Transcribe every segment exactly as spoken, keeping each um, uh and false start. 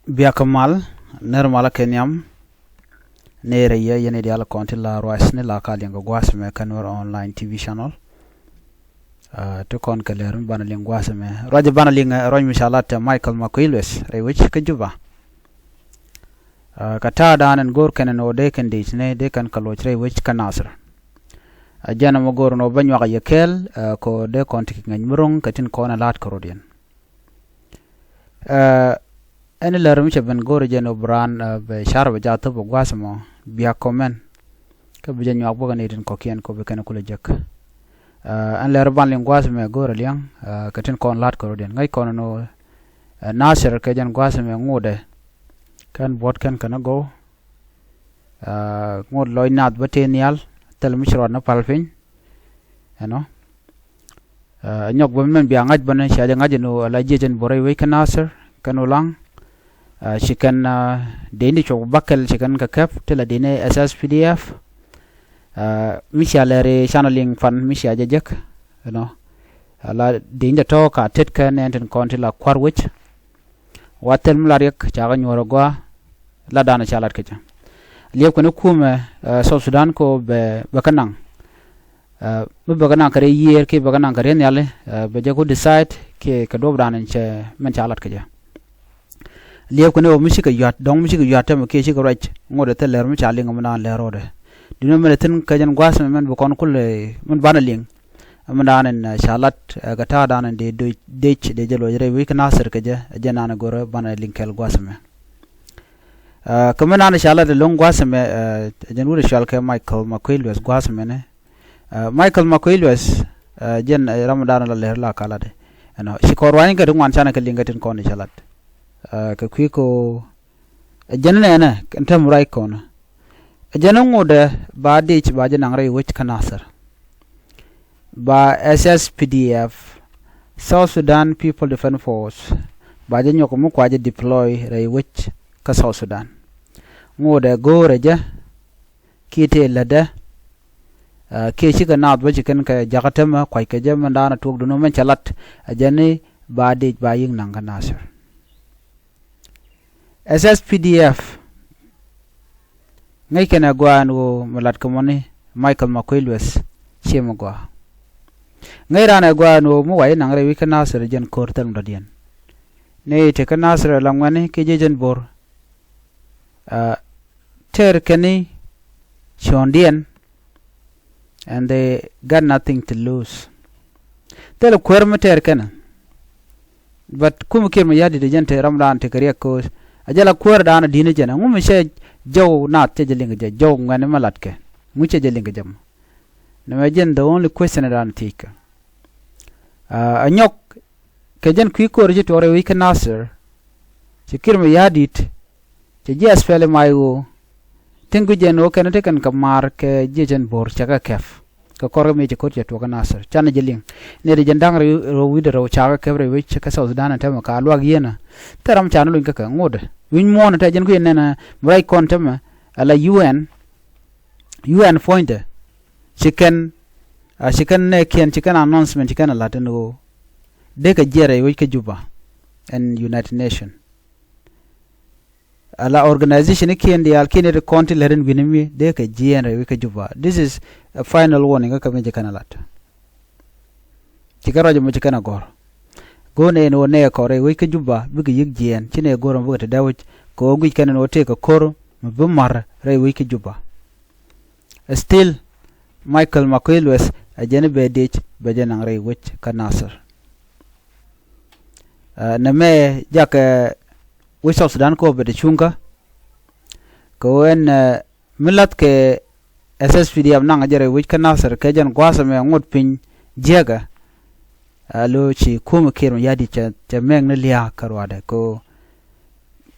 Biakä mal, ner malä kɛ nhiam. Ner yɛ yɛn i̱ diaal kɔn ti la ruac ni la ka liɛŋ kɛ gua̱a̱th mɛ kä Nuer Online T V channel. Ti kɔn kɛ lɛr mi banɛ liŋ gua̱a̱th mɛ ruac banɛ liŋ ruac mi ca lat tɛ Michael Makuei Lueth rɛy wec kä Juba. Kɛ ta̱a̱ da̱a̱n ɛn go̱o̱r kɛn ɛn ɣöö dee kɛn dec ni dee kɛn kɛ loc rɛy wec kä Nasir. Ɛ jɛn ɛmɔ go̱o̱r ɛn ɣöö bä nyuak yɛ kɛɛl kɛ ɣöö dee kɔn ti kɛ ŋäc mi ro̱ŋ kɛ tin kɔn ɛ la̱a̱t kɛ rot yɛn. Ɛn lär mi cɛ ben go̱o̱rä jɛn ɣöö bi raan bɛ car bɛ jath thop ɛ gua̱a̱th ɛmɔ biak comment. Kä bi jɛ nyuak bäkɛ ni tin kɔ̱kiɛn kɛ ɣöö bi kɛn kulɛ jek. Ɛn lär ban liŋ gua̱a̱th ɛmɛ go̱o̱rä lia̱ŋ kɛ tin kɔn la̱a̱t kɛ rot yɛn ŋäc kɔn ɛn ɣöö Nasir kɛ jɛn gua̱a̱th ɛmɛ ŋotdɛ. Kɛn buɔ̱t kɛn kɛn ɛ gɔw. Ŋot lɔc naath bä tëë nhial thil mi ci ruat ni pal piny. Ɛnɔ. Ɛ nyɔk bä mɛn bia ŋa̱c bä ni cia jɛ ŋa̱c ɛn ɣöö ala jiɛc ɛn bo̱r rɛy wec kä Nasir kɛn ɣöö laŋ. Ci kɛn dee ni cuɔp bäkɛl ci kɛn kɛ kɛp ti la dee ni S S P D F. Mi cia lɛri canɛ liŋ pan mi cia jɛ jek. Ɛnɔ. Ala dee ni jɛ tɔ̱ ka tet kɛ nɛn tin kɔn ti la kua̱r wec. Wa thil mi la riɛk ca kɛ nyuɔ̱ɔ̱r agɔaa. La danɛ ca lat kɛ jɛ liɛp kɛn kumɛ South Sudan ko bɛ bɛ kä naŋ. Mi bɛ kä naŋ kɛ rɛy yiëër kiɛ bɛ kä naŋ kɛ rɛy nhiali bɛ jɛ ku decide kiɛ kɛ duɔp danɛ cɛ mɛn ca lat kɛ jɛ. Liɛp kɛn ɣöö mi cikɛ yua̱t dɔ̱ŋ mi cikɛ yua̱t tɛmɛ kiɛ cikɛ ruac ŋot ɛ thil lɛr mi ca liŋ mi naan lɛr ro̱dɛ. Duundɛ mɛn ɛ thi̱n kɛ jɛn gua̱a̱th mɛn bi kɔn kulɛ mɛn banɛ liŋ. Min banɛ liŋ ca lat kɛ ta̱a̱ danɛ dee dec dee jɛ loc rɛy wec kä Nasir kɛ jɛ ɛ jɛn nanɛ go̱rɛ banɛ liŋ kɛl gua̱a̱th ɛmɛ. Kɛ min nanɛ ca lat ɛ lo̱ŋ gua̱a̱th ɛmɛ ɛ jɛn wut ɛ cual kɛ Michael Makuei Lueth gua̱a̱th ɛmɛnɛ. Michael Makuei Lueth ɛ jɛn ram mi danɛ la lɛr la ka lat ɛ ɛnɔ ci kɔn ruany kɛ ti ŋuan canɛ kɛ liŋ kɛ tin kɔn i̱ ca lat. Kɛ kui̱ ko Ɛ jɛn nɛnɛ kɛn tɛm ruac kɔnä. Ɛ jɛn ŋotdɛ ba dic ba jɛ naŋ rɛy wec kä Nasir. Ba S S P D F, South Sudan People Defense Force, ba jɛ nyɔk mi kua jɛ deploy rɛy wec kä South Sudan. Ŋotdɛ go̱o̱rɛ jɛ kiɛ tëë lätdɛ. Kiɛ cikɛ naath bä ci kɛn kɛ jakä tämɛ kuackɛ jɛ mɛn daanɛ tuɔɔk dun mɛn cɛ lat. Ɛ jɛn ni ba dic ba yi̱k naŋ kä Nasir. S S P D F. Ŋäc kɛn ɛ gɔaa ɛn ɣöö mi lat kɛ mɔni Michael Makuei Lueth cie mi gɔaa. Ŋäc raan ɛ gɔaa ɛn ɣöö mi wac inaŋ rɛy wi̱c kä Nasir jɛn ko̱r thil mi dɔ̱diɛn. Ni ti kä Nasir ɛ la ŋuɛ̈ni kiɛ jiec ɛn bo̱r. Tɛr kɛn i̱ ciɔ̱ɔ̱ŋdiɛn. And they got nothing to lose. Thilɛ kuäär mi tɛɛr kɛnɛ. But kum kiɛr mi ya̱di̱t jɛn te ram daan tekɛ riɛk ko̱o̱th. A jɛ la kuäär daan a di̱n jɛn a ŋu mi cɛ jɔw naath cɛ jɛ liŋ kɛ jɛ jɔw ŋuɛn mi latkɛ. Ŋu cɛ jɛ liŋ kɛ jɛ mɔ. Nɛmɛ jɛn the only question daan thiec kɛ. A nyɔk kɛ jɛn kui̱ ko̱r ci tuɔɔk rɛy wi̱c kä Nasir. Ci kiɛr mi ya̱di̱t. Cɛ ji̱ S P L M I O. Tin guic jɛn ɣöö kɛn ti kɛn kɛ maar kɛ jiɛc ɛn bo̱r cɛ kɛ kɛp. Kɛ kɔr kɛ mëë cɛ ko̱r cɛ tuɔɔk kä Nasir canɛ jɛ liŋ. Nɛy ti jɛn da̱ŋ rɛw wi̱cdɛ rɛw ca kɛ kɛp rɛy wec kä South Sudan ɛn tɛmɛ ka luak yieenä. Thil ram canɛ luny kä kɛ ŋotdɛ wi̱ny muɔ̱ɔ̱n ɛ tɛ jɛn kui̱ nɛnɛ mi ruac kɔn tɛmɛ. Ala U N U N puɔ̱nydɛ. Ci kɛn a ci kɛn nɛɛkiɛn ci kɛn announcement ci kɛn a la̱t ɛn ɣöö dee kɛ jiɛn rɛy wec kä Juba. Ɛn United Nation. Ala organization ikiɛn diaal kiɛn yet kɔn ti lɛr in wi̱ni mi dee kɛ jiɛɛn rɛy wi̱c kä Juba. This is a final warning kä kɛ mi ci kɛn a lat. Ci kɛn ruac ɛmɔ ci kɛn a gɔ̱r. Go̱o̱n ɛn ɣöö nɛɛ kɔn rɛy wi̱c kä Juba bikɛ yi̱k jiɛɛn ci nɛɛ go̱o̱r ɛmɔ bikɛ te dee wi̱c kɛ ɣöö guic kɛn ɛn ɣöö tëëkɛ ko̱r mi bi ma̱r rɛy wi̱c kä Juba. Still Michael Makuei Lueth a jɛn i̱ bɛ diec bɛ jɛ naŋ rɛy wi̱c kä Nasir. Nɛ mɛ jakɛ wi̱c South Sudan kɛ ɣöö bɛ te cuŋkä. Kɛ ɣöö ɛn mi la̱th kɛ S S P D F naŋ jɛ rɛy wi̱c kä Nasir kɛ jɛn gua̱a̱th ɛmɛ ŋot piny jiäkä. A lo ci kumɛ kiɛr mi ya̱di̱t cɛ mɛŋ ni lia̱a̱ kä ruaadɛ kɛ ɣöö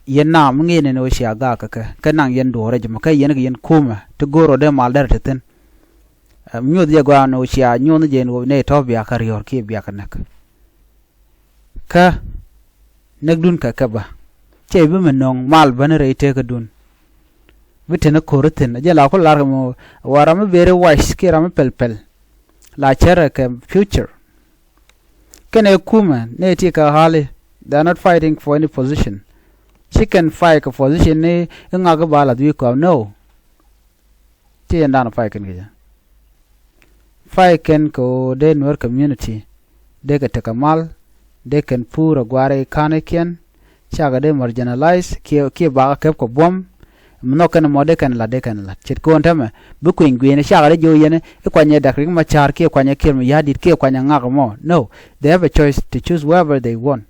yɛn naam mi ŋi̱i̱n ɛn ɣöö cia gaak kɛ kɛ kɛ naŋ yɛn duɔ̱ɔ̱r rɛc mɔ kɛ yɛn kɛ yɛn kumɛ ti go̱o̱r rɔ dee mal dɛr ti thi̱n. Nyuɔth jɛ gɔaa ɛn ɣöö cia nyuɔth ni jɛ ɛn ɣöö nɛy tɔ̱ biakä riɔ̱ɔ̱r kiɛ biakä näk. Kä näkdun kɛ kɛ bä cɛ bi mi nöŋ mal bäni rɛy tekädun. Bi teni ko̱ri thi̱n a jɛ la ku lar kɛ mɔ wa ram mi beri wac kiɛ ram mi pɛl pɛl. La cärɛ kɛ future. Kɛnɛ kumɛ nɛ ti kɛ ɣa̱li. They are not fighting for any position. Ci kɛn fight kɛ position ni i̱ ŋak i̱ ba lath wi̱i̱ kɔam, no. Ci yɛn dan fight kɛn kɛ jɛ. Fight kɛn kɛ ɣöö dee Nuer community dee kɛ tekɛ mal, dee kɛn puur a gua̱a̱r i̱ ka̱n i̱ kiɛn, cakɛ dee marginalize kiɛ, kiɛ bakä kɛp kɛ buɔ̱m. Mi nhɔk kɛn mɔ dee kɛn la̱t, dee kɛn la̱t ce̱tkɛ ɣöö tämɛ bi kui̱ny gui̱i̱ni cakɛ dee jiök yɛn i̱ kuanyɛ Dak Riek Machar kiɛ kuanyɛ Kiir Mayardit kiɛ kuanyɛ ŋak mɔ, no. They have a choice to choose whoever they want.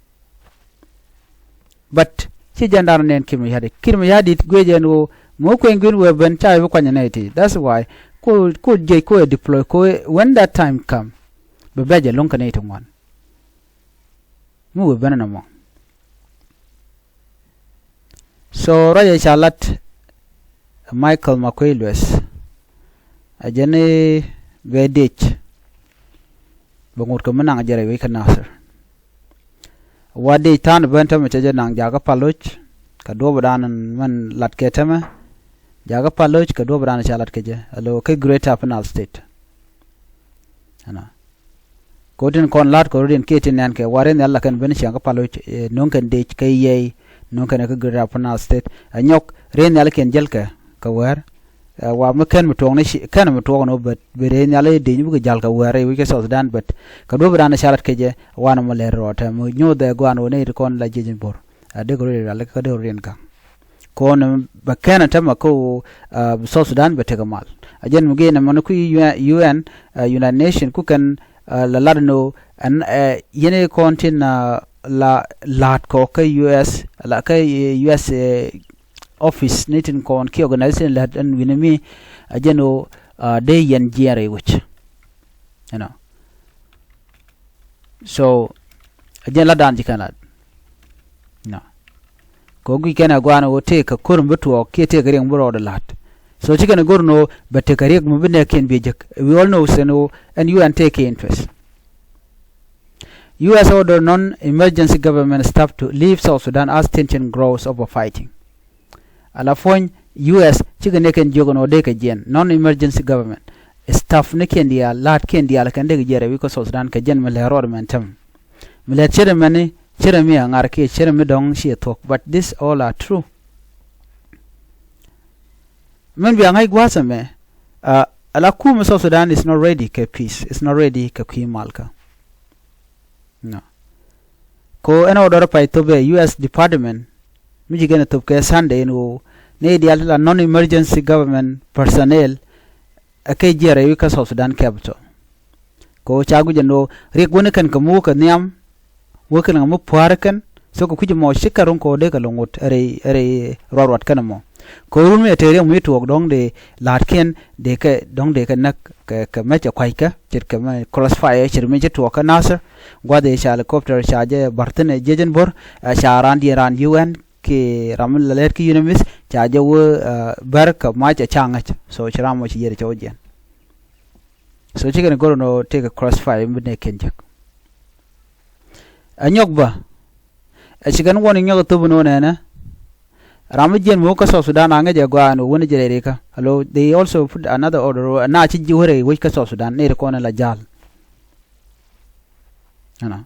But ci jɛn dan nɛn Kiir Mayardit, Kiir Mayardit guic ɛn ɣöö mi wä kueny gui̱n wee ben ca bi kuany nɛy ti. That's why ko, ko jiɛc ko ɛ deploy ko, when that time come, bɛ bɛc ɛlɔ̱ŋ kɛ nɛy ti ŋuan. Mi wee ben ɛn ɛmɔ. So ruacɛ ca lat Michael Makuei Lueth, a jɛn i̱ bɛ dec bɛ ŋut kɛ mi naŋ jɛrɛ wec kä Nasir. Wa dec tha̱a̱n ben tämɛ cɛ jɛ naŋ jakä paloc kɛ duɔ̱ɔ̱p dan mɛn lat kɛ tämɛ. Jakä paloc kɛ duɔ̱ɔ̱p dan ca lat kɛ jɛ alo kɛ Greater Upper Nile State. Ɛnɔ. Kɛ ɣöö tin kɔn la̱t kɛ rɔ̱diɛn kiɛ tin nɛn kɛ wa ren nhial la kɛn ben ciaŋ kä paloc, eh, no̱o̱ŋ kɛn dec kɛ yiɛy, no̱o̱ŋ kɛn kä Greater Upper Nile State. Ɛ nyɔk ren nhial kiɛn jäl kɛ kɛ wäär. Eh, wa mi kɛn mi tuɔɔk ni ci, kɛn mi tuɔɔk ni wä bɛ, bɛ ren nhial i̱ dec bikɛ jäl kɛ wäär i̱ wi̱c kɛ South Sudan bɛ. Kɛ duɔ̱ɔ̱p dan ca lat kɛ jɛ, wanɛ mɔ lɛr rɔɔtɛ mi nyothɛ guan wä ni ri kɔn la jiec in bo̱r. A dee kɛ rɔ̱diɛn rial kɛ dee rɔ̱diɛn gaŋ. Kɔn bɛ kɛn a tämɛ kä ɣöö, ah, South Sudan bɛ tekɛ mal. A jɛn mi gɛn ɛmɔni ku U N, U N, ah, United Nation ku kɛn, ah, la lat ni ɣöö ɛn, eh, yɛn i̱ kɔn tin, ah, la la̱t kɔ kä U S, la kä, eh, U S, eh, office ni tin kɔn ki organization lät ɛn wi̱ni mi a jɛn ɣöö, ah, dee yɛn jiɛɛr i̱ wi̱c. You know. So a jɛn lat dan ji̱ kɛn lat. No. Kɛ ɣöö guic kɛn ɛ gua̱a̱n ɣöö tëëk kɛ ko̱r mi bi tuɔɔk kiɛ tëëk kɛ riɛk mi bi rɔɔdɛ la̱t. So ci kɛn ɛ go̱r ni ɣöö bɛ tekɛ riɛk mi bi nɛɛkiɛn bi jek. We all know sɛn ɣöö ɛn U N tëëk kɛ interest. U S order non-emergency government staff to leave South Sudan as tension grows over fighting. Ala puɔ̱ny U S cikɛ nɛɛkiɛn jiök ɛn ɣöö dee kɛ jiɛn non-emergency government staff ni kiɛn diaal, la̱a̱t kiɛn diaal kɛn dee kɛ jiɛn rɛy wi̱c kä South Sudan kɛ jɛn mi lɛ rɔɔd mɛn tämɛ. Mi lɛ cierɛ mɛni, cierɛ mi aŋar kiɛ cierɛ mi dɔ̱ŋ ciɛ thuɔ̱k, but this all are true. Min bia ŋa̱c gua̱a̱th ɛmɛ, ah, ala kumɛ South Sudan is not ready kɛ peace, is not ready kɛ kui̱ malkä. No. Ko ɛn ɣöö dɔrɛ pay thop ɛ U S department mi ci kɛn ɛ thop kɛ Sunday ɛn ɣöö nɛy diaal ti la non-emergency government personnel ɛ kɛ jiɛɛr ɛ wi̱i̱ kä South Sudan capital. Ko ca guic ɛn ɣöö riɛk wäni kɛn kɛ mi wä kɛ nhiam wä kɛn kɛ mi pua̱a̱r kɛn. So kɛ kui̱c ɛmɔ ci kɛ ro̱ŋ kɛ ɣöö dee kɛ lo̱ŋ wut ɛ rɛy, ɛ rɛy ruatruat kɛn ɛmɔ. Kɛ ɣöö run mi ɛ tëë riɛk mi tuɔɔk dɔ̱ŋ dee la̱a̱tkiɛn dee kɛ dɔ̱ŋ dee kɛ näk kɛ, kɛ mec ɛ kua̱ckɛ ce̱tkɛ mɛ crossfire ce̱t mi ci tuɔɔk kä Nasir. Gua̱th ëë ca helicopter ca jɛ ba̱r thi̱n ɛ jiɛc ɛn bo̱r, ɛ ca raan diɛn raan U N kiɛ ram mi la lɛt kä UNMISS ca jɛ wä, ɛ, bär kɛ mac ɛ ca ŋäc. So ci ram mɔ ci yiɛt ɛ cɔw jiɛn. So ci kɛn go̱r ɛn ɣöö tëëkɛ crossfire mi bi nɛɛkiɛn jek. Ɛ nyɔk bä. Ɛ ci kɛn warning nyɔk ɛ thop ɛn ɣöö nɛnɛ ram mi jiɛn mi wä kä South Sudan a ŋäc ɛ gɔaa ɛn ɣöö wä ni jɛ rɛy rikä. Alo, they also put another order ɣöö na ci ji̱ wä rɛy wec kä South Sudan ni ri kɔn ɛ la ja̱l. You know.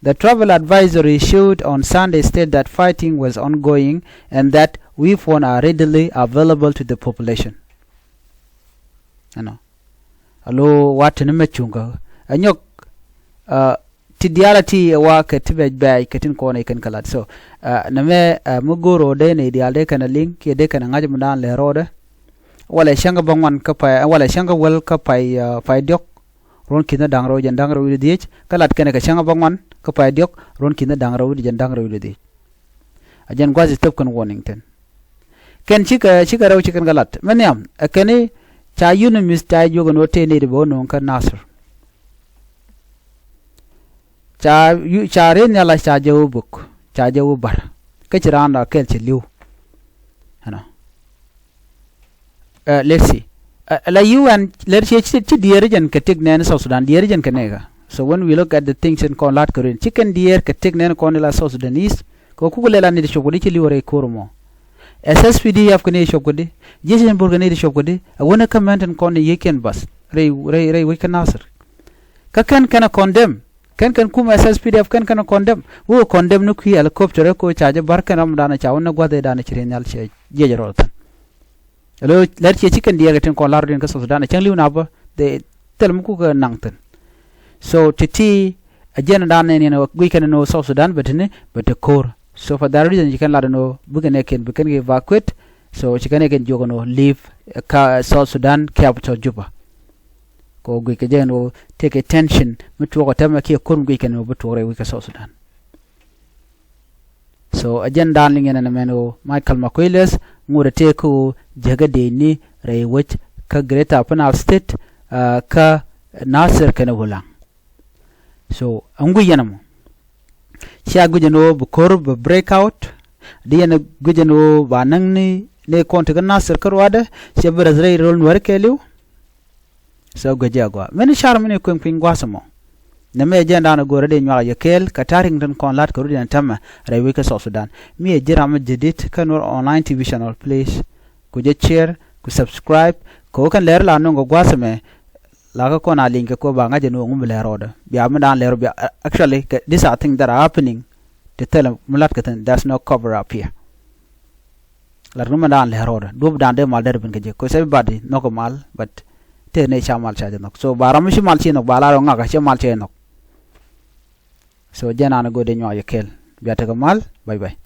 The travel advisory issued on Sunday state that fighting was ongoing and that weapons are readily available to the population. You know. Alo, wa tini mɛ cuŋ kä ɛ nyɔk, ah, ti diaal a ti ɛ wa kɛ ti bɛc bɛc kɛ tin kɔn ɛ kɛn kɛ lat. So, ah, nɛmɛ, ah, mi go̱o̱r ɣöö dee nɛy diaal dee kɛn ɛ liŋ kiɛ dee kɛn ɛ ŋa̱c mi daan lɛ rɔɔdɛ. Walɛ cäŋ kä bä ŋuan kä pay, walɛ cäŋ kä wäl kä pay, ah, pay diɔ̱k. Ruɔ̱n ki̱n da̱ŋ rɛw jɛn da̱ŋ rɛw wi̱cdɛ dhieec. Kä lat kɛn ɛ kɛ cäŋ kä bä ŋuan kä pay diɔ̱k. Ruɔ̱n ki̱n da̱ŋ rɛw wi̱cdɛ jɛn da̱ŋ rɛw wi̱cdɛ dhieec. A jɛn gua̱th ɛ thop kɛn warning thi̱n. Kɛn cikɛ, cikɛ rɛw ci kɛn kɛ lat. Mɛ nhiam, ɛ kɛn i̱ ca UNMISS ca jiök ɛn ɣöö tëë nɛy ti bɛ wä nööŋ kä Nasir. Ca, ca rieth nhial a ca jɛ wä bök, ca jɛ wä ba̱r. Kä ci raan la kɛl ci li̱w. Ɛnɔ. Ɛ, let's see. Ɛ, la U N, lɛr ci, ci, ci diɛɛr jɛn kɛ tëk nɛɛni South Sudan, diɛɛr jɛn kɛ nɛɛkä. So when we look at the things in kɔn la̱t kɛ ruin, ci kɛn diɛɛr kɛ tëk nɛɛni kɔn ila South Sudanese, kɛ kuk lɛ la nɛy ti cop kɛ di ci li̱w rɛy ko̱r mɔ. Ɛ S S P D F kɛ nɛy ti cop kɛ di, jiec in bo̱r kɛ nɛy ti cop kɛ di, ɛ wänɛ kä mɛn tin kɔn ni yiëëkiɛn bath, rɛy, rɛy, rɛy wec kä Nasir. Kä kɛn kɛn ɛ condemn. Kɛn kɛn kumɛ S S P D F kɛn kɛn condemn. Wä condemn ni kui̱ helicopter ko ca jɛ bär kɛn ram dan ca wä ni gua̱th dan ci ri nhial ciɛ jiɛc rɔl thin. Alo lɛr ciɛ ci kɛn diɛɛr kɛ tin kɔn lar din kä South Sudan cäŋ li̱w na bä de thil mi kukɛ naŋ thin. So ti ti a jɛn dan ni ni guic kɛn ni South Sudan bɛ ti ni bɛ ti ko̱r. So for that reason ci kɛn lar ni bikɛ nɛ kɛn bikɛn kɛ evacuate. So ci kɛn kɛn jiök ni leave ka South Sudan capital Juba. Kɛ guic kɛ jɛn ni tekɛ tension mi tuɔk a tɛmɛ kiɛ ko̱r mi guic kɛn ni bi tuɔk rɛy wi̱c kɛ South Sudan. So a jɛn dan liŋ yɛn ɛn mɛn ɣöö Michael Makuei Lueth ŋot a tëë kä ɣöö jäkä dee ni rɛy wec kä Greater Upper Nile State, uh, kä Nasir kɛnɛ Ulaŋ. So a ŋuic yɛn ɛmɔ cia guic ɛn ɣöö bi ko̱r bi break out. Di yɛn guic ɛn ɣöö ba näŋ ni ni kɔn ti kä Nasir kä ruaadɛ cia bi rɛth rɛy röl nuäri kɛɛliw. So guic jɛ agɔaa mini car mini kueŋ piny gua̱a̱th ɛmɔ. Nɛ mɛ jɛn dan a go̱o̱rä dee nyuak yɛ kɛɛl kɛ ta̱ri̱ŋ tin kɔn la̱t kɛ rut yɛn tɛmɛ rɛy wec kä South Sudan. Mi ɛ ji̱ ram mi jadid kä Nuer Online T V channel, please ku jɛ share ku subscribe. Kɛ wä kɛn lɛr la nuŋ kɛ gua̱a̱th ɛmɛ la kä kɔn a lieny kɛ kɔ ba ŋa̱c ɛn wä ŋu mi lɛr rɔɔdɛ bia mi dan lɛr bia, actually these are things that are happening. Ti thilɛ mi la̱t kɛ thi̱n, there's no cover up here. Lat ŋu mɛ dan lɛ rɔɔdɛ duɔ̱p dan dee mal dɛr ben kɛ jɛ, 'cause everybody nhɔk kɛ mal, but tëë nɛ ca mal ca jɛ nhɔk. So ba ram mi ci mal ci nhɔk ba la rɔ ŋak a cɛ mal cɛ nhɔk. So jɛ nan a go̱o̱r dee nyuak yɛ kɛɛl. Bia tekɛ mal. Bye bye.